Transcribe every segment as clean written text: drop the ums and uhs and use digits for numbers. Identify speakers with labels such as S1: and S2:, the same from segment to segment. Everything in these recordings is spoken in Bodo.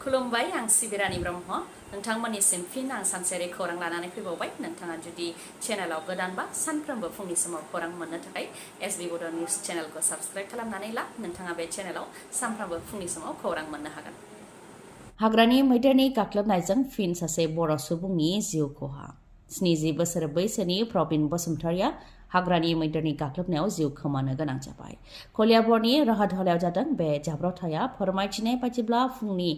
S1: खुलुमबाय आं सिबि रानी ब्रह्म नोंथांमोननिसिम फिन आं सानसेयारि खौरां लानानै फैबावबाय नोंथाङा जुदि चेनेलाव गोदानबा सानफ्रोमबो फुंनि समाव खौरां मोननो थाखाय एसबि बड' निउज चेनेलखौ साबस्क्राइब खालामनानै ला नोंथाङा बे चेनेलाव सानफ्रोमबो फुंनि समाव खौरां मोननो हागोन। हाग्रानि मैदेरनि गाग्लोबनायजों फिन सासे बर' सुबुंनि जिउ खहा 70 बोसोर बैसोनि प्रबिन बसुमतारिया हाग्रानि मैदेरनि गाग्लोबनायाव जिउ खोमानो गोनां जाबाय। कलियाबरनि राहाधलायाव जादों बे जाब्रबथाया फोरमायथिनाय बायदिब्ला फुंनि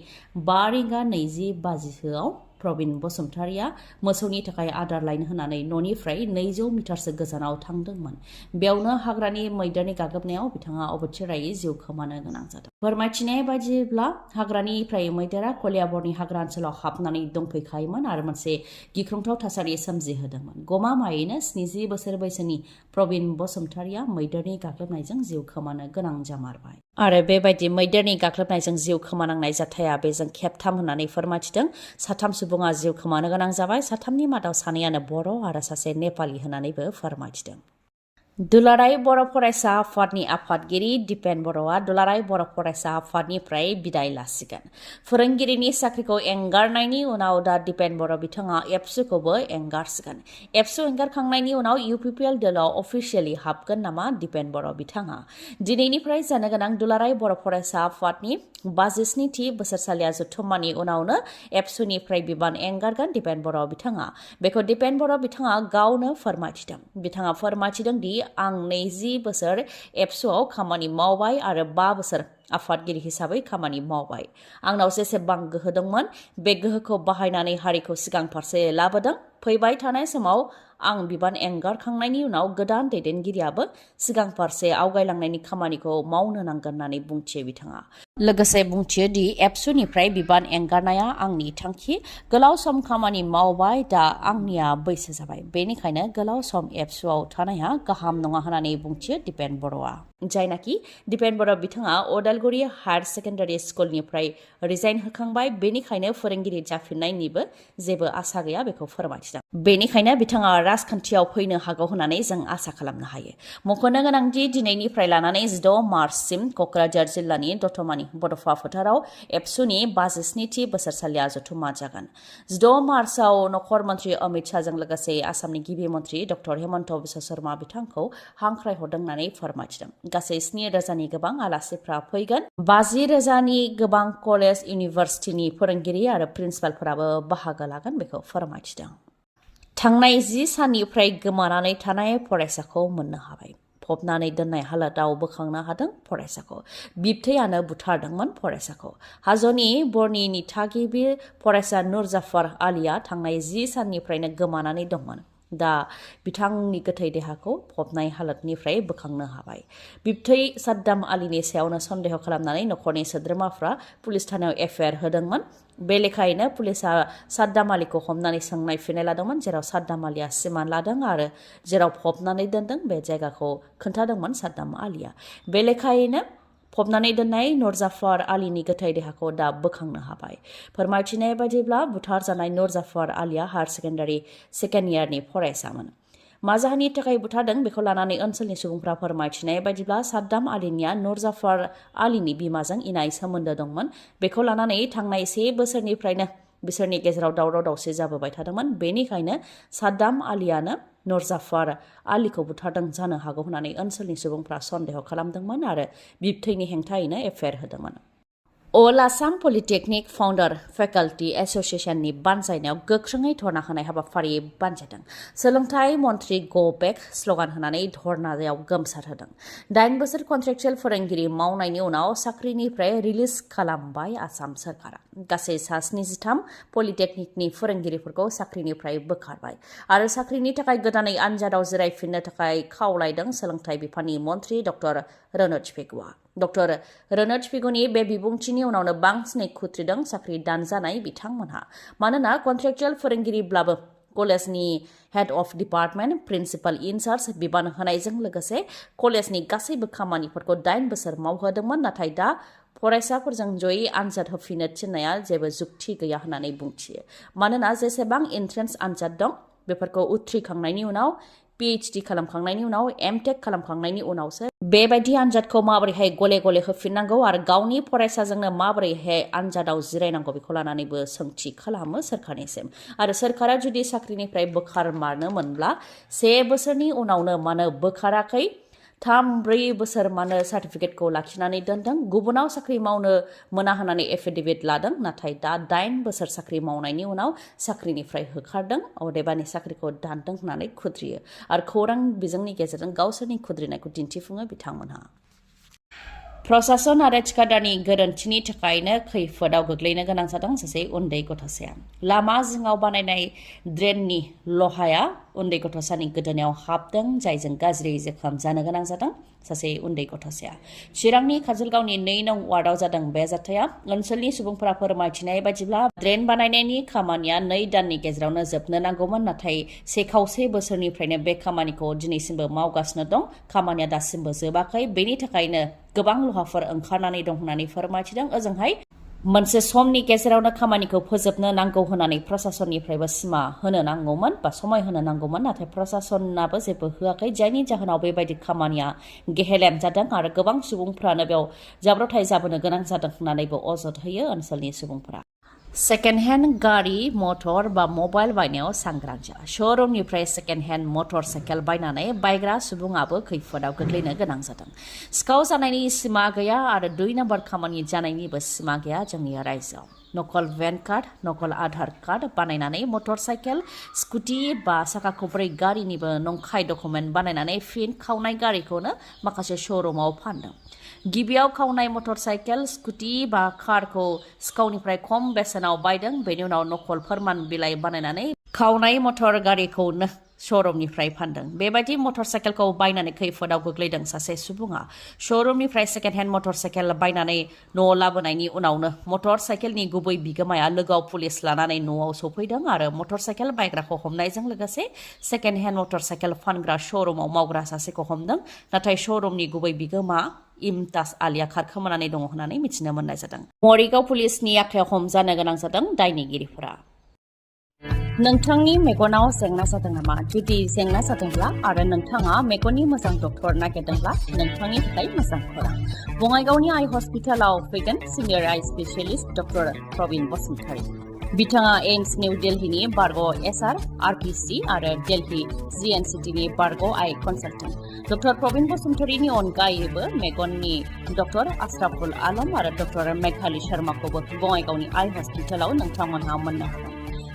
S1: 5:20 प्रबिन बसुमतारिया मोसौनि थाखाय आदार लायनो होननानै न'निफ्राय 200 मिटारसो गोजानाव थांदोंमोन। बेयावनो हाग्रानि मैदेरनि गाग्लोबनायाव बिथाङा अबथिरायै जिउ खोमानो गोनां जादों। फोरमायथिनाय बायदिब्ला हाग्रानिफ्राय मैदेरा कलियाबरनि हाग्रा ओनसोलाव हाबनानै दंफैखायोमोन आरो मोनसे गिख्रंथाव थासारि सोमजिहोदोंमोन। गमामायैनो 70 बोसोर बैसोनि प्रबिन बसुमतारिया मैदेरनि गाग्लोबनायजों जिउ खोमानो गोनां जामारबाय। आरो बेबायदि मैदेरनि गाग्लोबनायजों जिउ खोमानांनाय जाथाया बेजों खेबथाम होननानै फोरमायथिदों। 3 सुबुङा जिउ खोमानो गोनां जाबाय। 3नि मादाव 2आनो बर' आरो 1 नेपालि होननानैबो फोरमायथिदों। दुलाराय बर' फरायसा आफादनि आफादगिरि दिपेन बर'आ दुलाराय बर' फरायसा आफादनिफ्राय बिदाय लासिगोन। फोरोंगिरिनि साख्रिखौ एंगारनायनि उनाव दा दिपेन बर' बिथाङा एबसुखौबो एंगारसिगोन। एबसु एंगारखांनायनि उनाव UPPL दोलाव अफिसियेलि हाबगोन नामा दिपेन बर' बिथाङा? दिनैनिफ्राय जानो गोनां दुलाराय बर' फरायसा आफादनि 57थि बोसोरसालिया जथुम्मानि उनावनो एबसुनिफ्राय बिबान एंगारगोन दिपेन बर' बिथाङा। बेखौ दिपेन बर' बिथाङा गावनो फोरमायथिदों। बिथाङा फोरमायथिदों दि आं 20 बोसोर एबसुआव खामानि मावबाय आरो 5 बोसोर आफादगिरि हिसाबै खामानि मावबाय। आंनाव जेसेबां गोहो दंमोन बे गोहोखौ बाहायनानै हारिखौ सिगां फारसे लाबोदों। फैबाय थानाय समाव आं बिबान एंगारखांनायनि उनाव गोदान दैदेनगिरियाबो सिगां फारसे आवगायलांनायनि खामानिखौ मावनो नांगोन होननानै बुंथियो बिथाङा। लोगोसे बुंथियो दि एबसुनिफ्राय बिबान एंगारनाया आंनि थांखि। गोलाव सम खामानि मावबाय, दा आंनिया बैसो जाबाय। बेनिखायनो गोलाव सम एबसुआव थानाया गाहाम नङा होननानै बुंथियो दिपेन बर'आ। जायनाखि दिपेन बर' बिथाङा अदालगुरि हायार सेकेन्डारि स्कुलनिफ्राय रिजाइन होखांबाय। बेनिखायनो फोरोंगिरि जाफिननायनिबो जेबो आसा गैया बेखौ फोरमायथिदों। बेनिखायनो बिथाङा राजखान्थियाव फैनो हागौ होननानै जों आसा खालामनो हायो। मख'नो गोनांदि दिनैनिफ्राय लानानै 6 मार्चसिम क'क्राझार जिल्लानि दतमानि बड'फा फोथाराव एबसुनि 57थि बोसोरसालिया जथुम्मा जागोन। 6 मार्चआव नखर मन्त्रि अमित शाहजों लोगोसे आसामनि गिबि मन्त्रि डक्टर हेमन्त बिश्व शर्मा बिथांखौ हांख्रायहरदों होननानै फोरमायथिदों। गासै 7,000नि गोबां आलासिफ्रा फैगोन। 50,000नि गोबां कलेज इउनिभारसिटिनि फोरोंगिरि आरो प्रिन्सिपालफोराबो बाहागो लागोन बेखौ फोरमायथिदों। थांनाय 10 साननिफ्राय गोमानानै थानाय फरायसाखौ मोननो हाबाय। फबनानै दोननाय हालोदाव बोखांनो हादों फरायसाखौ। बिबथैयानो बुथारदोंमोन फरायसाखौ। हाजोनि बरनिनि थागिबि फरायसा नुरजाफर आलीया थांनाय 10 साननिफ्रायनो गोमानानै दंमोन। दा बिथांनि गोथै देहाखौ फबनाय हालोदनिफ्राय बोखांनो हाबाय। बिबथै साद्दाम आलीनि सायावनो सन्देह खालामनानै नखरनि सोद्रोमाफ्रा पुलिस थानायाव एफआइआर होदोंमोन। बे लेखायैनो पुलिसा साद्दाम आलीखौ हमनानै सोंनाय फिननाय लादोंमोन, जेराव साद्दाम आलीया सिमान लादों आरो जेराव फबनानै दोनदों बे जायगाखौ खोन्थादोंमोन साद्दाम आलीया। बे लेखायैनो फबनानै दोननाय नुरजाफर आलीनि गोथै देहाखौ दा बोखांनो हाबाय। फोरमायथिनाय बायदिब्ला बुथारजानाय नुरजाफर आलीया हायार सेकेन्डारि सेकेन्ड इयारनि फरायसामोन। मा जाहोननि थाखाय बुथारदों बेखौ लानानै ओनसोलनि सुबुंफ्रा फोरमायथिनाय बायदिब्ला साद्दाम आलीनिया नुरजाफर आलीनि बिमाजों इनाय सोमोन्दो दंमोन। बेखौ लानानै थांनाय 1 बोसोरनिफ्रायनो बिसोरनि गेजेराव दावराव दावसि जाबोबाय थादोंमोन। बेनिखायनो साद्दाम आलीयानो नुरजाफर आलीखौ बुथारदों जानो हागौ होननानै ओनसोलनि सुबुंफ्रा सन्देह खालामदोंमोन आरो बिबथैनि हेंथायैनो एफआइआर होदोंमोन। अल आसाम पलिटेकनिक फाउन्डार फेकाल्टि एस'सिएशननि बानजायनायाव गोख्रोङै धर्ना होनाय हाबाफारि बानजायदों। सोलोंथाइ मन्त्रि गो बेक स्लगान होनानै धर्नायाव गोमसारहोदों। 9 बोसोर कन्ट्रेक्चुएल फोरोंगिरि मावनायनि उनाव साख्रिनिफ्राय रिलिज खालामबाय आसाम सोरखारा। गासै 73 पलिटेकनिकनि फोरोंगिरिफोरखौ साख्रिनिफ्राय बोखारबाय आरो साख्रिनि थाखाय गोदानै आनजादाव जिरायफिननो थाखाय खावलायदों सोलोंथाइ बिफाननि मन्त्रि डक्टर रनज पेगुआ। डक्टर रनज पेगुनि बे बिबुंथिनि उनावनो बांसिनै खुद्रिदों साख्रि दानजानाय बिथांमोनहा। मानोना कन्ट्रेक्चुएल फोरोंगिरिब्लाबो कलेजनि head of department, principal incharge बिबान होनायजों लोगोसे कलेजनि गासैबो खामानिफोरखौ 9 बोसोर मावहोदोंमोन। नाथाय दा फरायसाफोरजों जयै आनजाद होफिननो थिननाया जेबो जुक्ति गैया होननानै बुंथियो। मानोना जेसेबां एन्ट्रेन्स आनजाद दं बेफोरखौ उथ्रिखांनायनि उनाव PhD खालामखांनायनि उनाव MTech खालामखांनायनि उनावसो बेबायदि आनजादखौ माबोरैहाय गले गले होफिननांगौ आरो गावनि फरायसाजोंनो माबोरैहाय आनजादाव जिरायनांगौ बेखौ लानानैबो सोंथि खालामो सोरखारनिसिम आरो सोरखारा जुदि साख्रिनिफ्राय बोखारमारनो मोनब्ला 1 बोसोरनि उनावनो मानो बोखाराखै 3-4 बोसोर मानो सार्टिफिकेटखौ लाखिनानै दोनदों गुबुनाव साख्रि मावनो मोना होननानै एफिडेभिट लादों नाथाय दा 8 बोसोर साख्रि मावनायनि उनाव साख्रिनिफ्राय होखारदों अदेबानि साख्रिखौ दानदों होननानै खुद्रियो आरो खौरां बिजोंनि गेजेरजों गावसोरनि खुद्रिनायखौ दिन्थिफुङो बिथांमोनहा प्रशासन आरो थिखादारनि गोरोन्थिनि थाखायनो खैफोदाव गोग्लैनो गोनां जादों सासे उन्दै गथ'साया लामा जिङाव बानायनाय ड्रेननि लहाया उन्दै गथ'सानि गोदोनायाव हाबदों जायजों गाज्रि जोखोम जानो गोनां जादों सासे उन्दै गथ'साया चिरांनि काजलगावनि 2 नं वार्डआव जादों बे जाथाया ओनसोलनि सुबुंफोरा फोरमायथिनाय बायदिब्ला ड्रेन बानायनायनि खामानिया 2 दाननि गेजेरावनो जोबनो नांगौमोन नाथाय 1 बोसोरनिफ्रायनो बे खामानिखौ दिनैसिमबो मावगासिनो दं खामानिया दासिमबो जोबाखै बेनि थाखायनो गोबां लहाफोर ओंखारनानै दं होननानै फोरमायथिदों ओजोंहाय मोनसे समनि गेजेरावनो खामानिखौ फोजोबनो नांगौ होननानै प्रशासननिफ्रायबो सिमा होनो नांगौमोन बा समय होनो नांगौमोन नाथाय प्रशासनाबो जेबो होआखै जायनि जाहोनाव बेबायदि खामानिया गेहेलेम जादों आरो गोबां सुबुंफ्रानो बेयाव जाब्रथाय जाबोनो गोनां जादों होननानैबो अजद होयो ओनसोलनि सुबुंफोरा सेकेन्ड हेन्ड गारि मटर बा मबाइल बायनायाव सांग्रां जा श'रुमनिफ्राय सेकेन्ड हेन्ड मटर साइकेल बायनानै बायग्रा सुबुङाबो खैफोदाव गोग्लैनो गोनां जादों सिखाव जानायनि सिमा गैया आरो 2 नम्बर खामानि जानायनिबो सिमा गैया जोंनि रायजोआव नकल पेन कार्ड नकल आधार कार्ड बानायनानै मटर साइकेल स्कुटि बा साखा खब्रै गारिनिबो नंखाय डकुमेन्ट बानायनानै फिन खावनाय गारिखौनो माखासे श'रुमाव फानदों गिबियाव खावनाय मटर साइकेल स्कुटि बा कारखौ सिखावनिफ्राय खम बेसेनाव बायदों बेनि उनाव नकल फोरमान बिलाइ बानायनानै खावनाय मटर गारिखौनो श'रुमनिफ्राय फानदों बेबायदि मटर साइकेलखौ बायनानै खैफोदाव गोग्लैदों सासे सुबुङा श'रुमनिफ्राय सेकेन्ड हेन्ड मटर साइकेल बायनानै न'आव लाबोनायनि उनावनो मटर साइकेलनि गुबै बिगोमाया लोगोआव पुलिस लानानै न'आव सफैदों आरो मटर साइकेल बायग्राखौ हमनायजों लोगोसे सेकेन्ड हेन्ड मटर साइकेल फानग्रा श'रुमाव मावग्रा सासेखौ हमदों नाथाय श'रुमनि गुबै बिगोमा इमताज आलिया खारखोमानानै दङ होननानै मिथिनो मोननाय जादों मरिगाव पुलिसनि आखायाव हमजानो गोनां जादों दायनिगिरिफोरा नोंथांनि मेगनाव जेंना जादों नामा जुदि जेंना जादोंब्ला आरो नोंथाङा मेगननि मोजां डक्टर नागिरदोंब्ला नोंथांनि थाखाय मोजां खौरां बङाइगावनि आइ हस्पिटालाव फैगोन सिनियर आइ स्पेशलिस्ट डक्टर प्रबिन बसुमतारी बिथाङा एम्स निउ दिल्लीनि बारग' एसआर आरपिसि आरो दिल्ली जिएनसिटिनि बारग' आइ कनसालटेन्ट डक्टर प्रबिन बसुमतारीनि अनगायैबो मेगननि डक्टर आशराफुल आलम आरो डक्टर मेघाली शर्माखौबो बङाइगावनि आइ हस्पिटालाव नोंथांमोनहा मोननो हागोन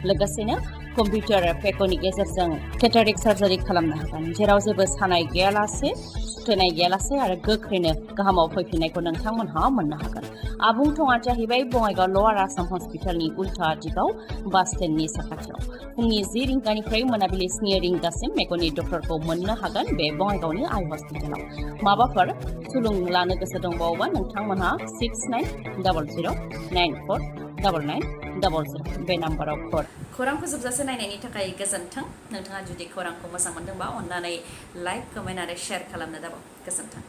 S1: लोगोसेनो कम्पिउटार पेकनि गेजेरजों केटारेक्ट सार्जारि खालामनो हागोन जेराव जेबो सानाय गैयालासे सुथेनाय गैयालासे आरो गोख्रैनो गाहामाव फैफिननायखौ नोंथांमोनहा मोननो हागोन आबुं थङा जाहैबाय बङाइगाव लवार आसाम हस्पिटालनि उल्था दिगाव बास स्टेन्डनि साखाथियाव फुंनि 10 रिंगानिफ्राय मोनाबिलि 2 रिंगासिम मेगननि डक्टरखौ मोननो हागोन बे बङाइगावनि आइ हस्पिटालाव माबाफोर सुलुं लानो गोसो दंबावोबा नोंथांमोनहा 6900949900 बे नाम्बाराव खौरांखौ जोबजासे नायनायनि थाखाय गोजोन्थों नोंथाङा जुदि खौरांखौ मोजां मोनदोंबा अन्नानै लाइक कमेन्ट आरो शेयार खालामनो दाबाव गोजोन्थों